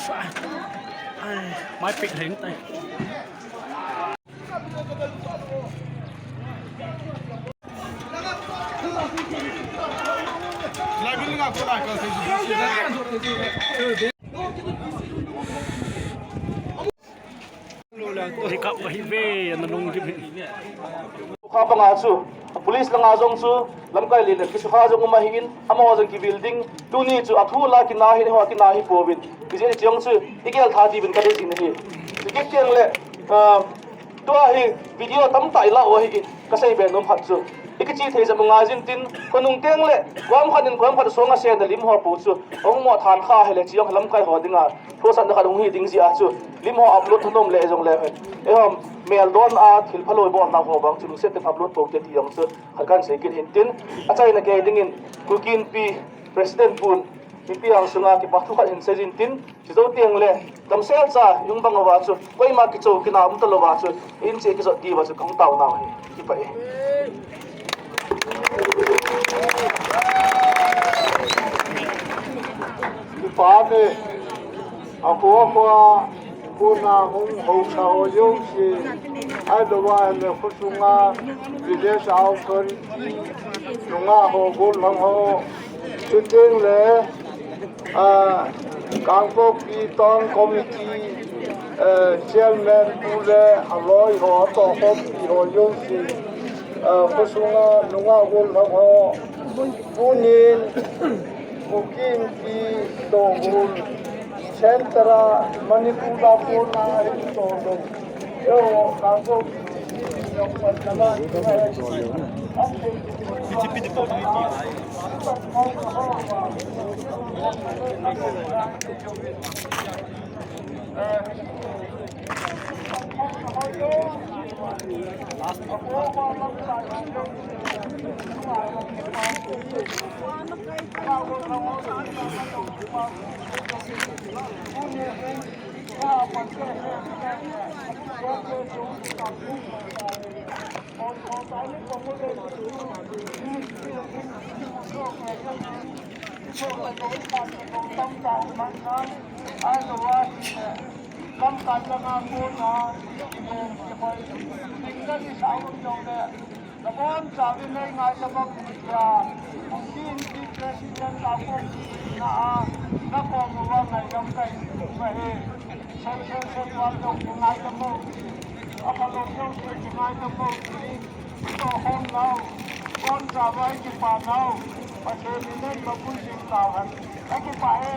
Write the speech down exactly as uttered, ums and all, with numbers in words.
Ai, mai pik lheng tai. Lai bin nga ko lai ka se. Hikap ka hi ve, ana nung jip hi. Kha panga chu, police langa jong chu, lamkai le le, kisukha jong um ahin, amaho jong kivil ding, tuni chu, athu la kina hi, ho kina hi pouvin, kiji chi jong chu, igel tha diuvin ka deijin ahi. Kiti teng le, ah, tua hi, video tamtah ila u ahi, kasei be nom khat chu. Ikichi thei jep u ngai jin tin, khonung teng le, kom khat in kom khat song a se na lim ho po chu, ong mo than kha hile chi jong lamkai ho dinga, Thusatna khat hung hi ding jeh a chu, lim ho upload thanom le jong le hen. Eihon, meldon a, thil phalou bolna ho vang chu, lungset in upload pou te ti jong chu, khat kan sei kit hin tin, achaina gei dingin, Kuki Inpi President pun, mipi ang sunga kipa thu khat hin sei jin tin, chi jou teng le, damsel cha, jung bang uva chu, koima kichou kina um talou va chu, in che kijot diuva chu, kahung tao nau hi, kipah e. Kipah e. Akhoa khoa, kona hung haosa ho jouse, ahilouva le khosunga village authority, nungah ho, gollhang ho, chuteng le, ah, Kangpokpi Town Committee, eh, Chairman pu le aloi ho, atohkhompi ho jouse, eh, khosunga nungah gollhang ho, tunin, Kuki Inpi tohgon, Central a Manipur a kona ahin tohgon. Eiho, Kangpokpi Lamkai langa kona, kibon kihoi, ding le kisah um jong le, nabonchauvin nei ngaidam uvin tia, Kuki Inpi President Kangpokpi na a, nakom uva ngaidam kahin um ahi. Sen sen sen uva jong kingaidam uvin, aphalou jouse kingaidam uvin. Tohkhom nau, bonchauva ikipa nau, Pathen in eihin mapui jing tauhen. Kakipah e.